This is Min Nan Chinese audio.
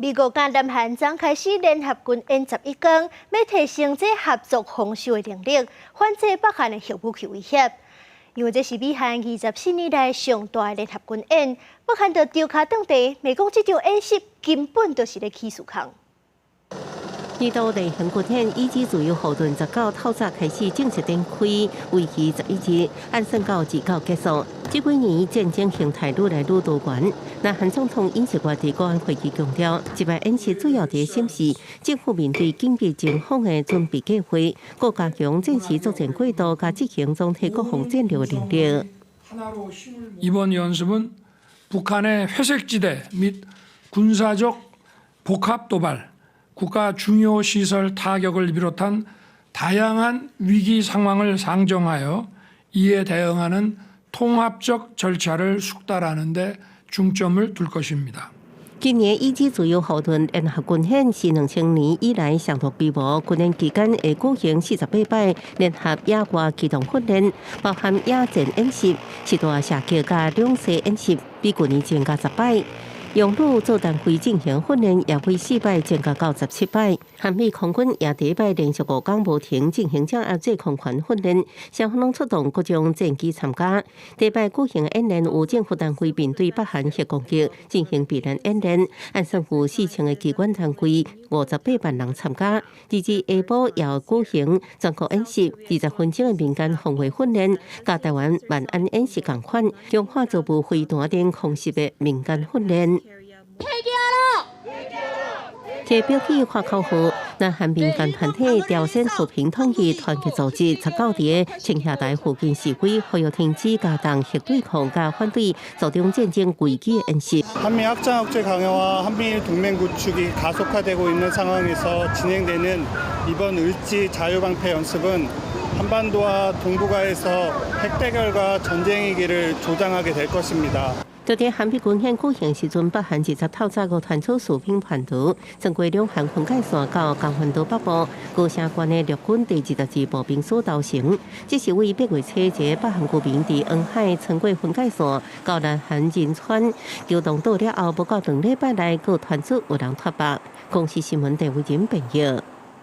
美國佮南韓昨開始聯合軍演11天，欲提升這合作防守的能力，反制北韓的核武器威脅。因為這是美韓24年來上大的聯合軍演，北韓就丟跤轉地，美國這場演習根本就是咧起事空。年度例行軍演以及自由護盾19透早開始正式展開，為期11日，按算到29結束。這幾年戰爭形態愈來愈多元。南韓總統尹錫悅佇國安會議強調，這擺演習主要佇審視政府面對緊急情況的準備計劃，閣加強戰時作戰過渡佮執行總體國防戰略的能力。 이번 연습은 북한의 회색지대 및 군사적 복합 도발, 국가 중요 시설 타격을 비롯한 다양한 위기 상황을 상정하여 이에 대응하는 통합적 절차를 숙달하는 데 중점을 둘 것입니다. 今年以及自由護盾聯合軍演是2000年以來上大規模，軍演期間會舉行48擺聯合野外機動訓練，包含野戰演習、實彈射擊佮兩棲演習，比舊年增加10擺。用鋁做單位進行訓練，也為4擺增加到17擺。韓美空軍也第一擺連續5工無停進行掌握制空權訓練，雙方攏出動各種戰機參加。第一擺舉行演練，有政府單位面對北韓核攻擊進行避難演練，按算有4000個機關單位58萬人參加。二日下晡也舉行全國演習，20分鐘的民間防衛訓練，佮台灣萬安演習仝款，強化局部飛彈等空襲的民間訓練。提標記發口號，南韓民間團體朝鮮和平統一團結組織19佇青瓦台附近示威，呼籲停止加重核對抗佮反對造成戰爭危機的演習。 한미 확장 억제 강화와 한미일 동맹 구축이 가속화되고 있는 상황에서 진행되는 이번 을지 자유방패 연습은 한반도와 동북아에서 핵대결과 전쟁의 길을 조장하게 될 것입니다. 就佇韓美軍演舉行時陣，北韓20透早閣傳出士兵叛逃，穿過兩韓分界線到江原道北部高城縣的陸軍第22步兵師投誠。這是為8月初一個北韓居民佇黃海穿過分界線到南韓仁川求動島了後，無夠2禮拜內閣傳出有人脫北。公視新聞鄭偉仁編譯。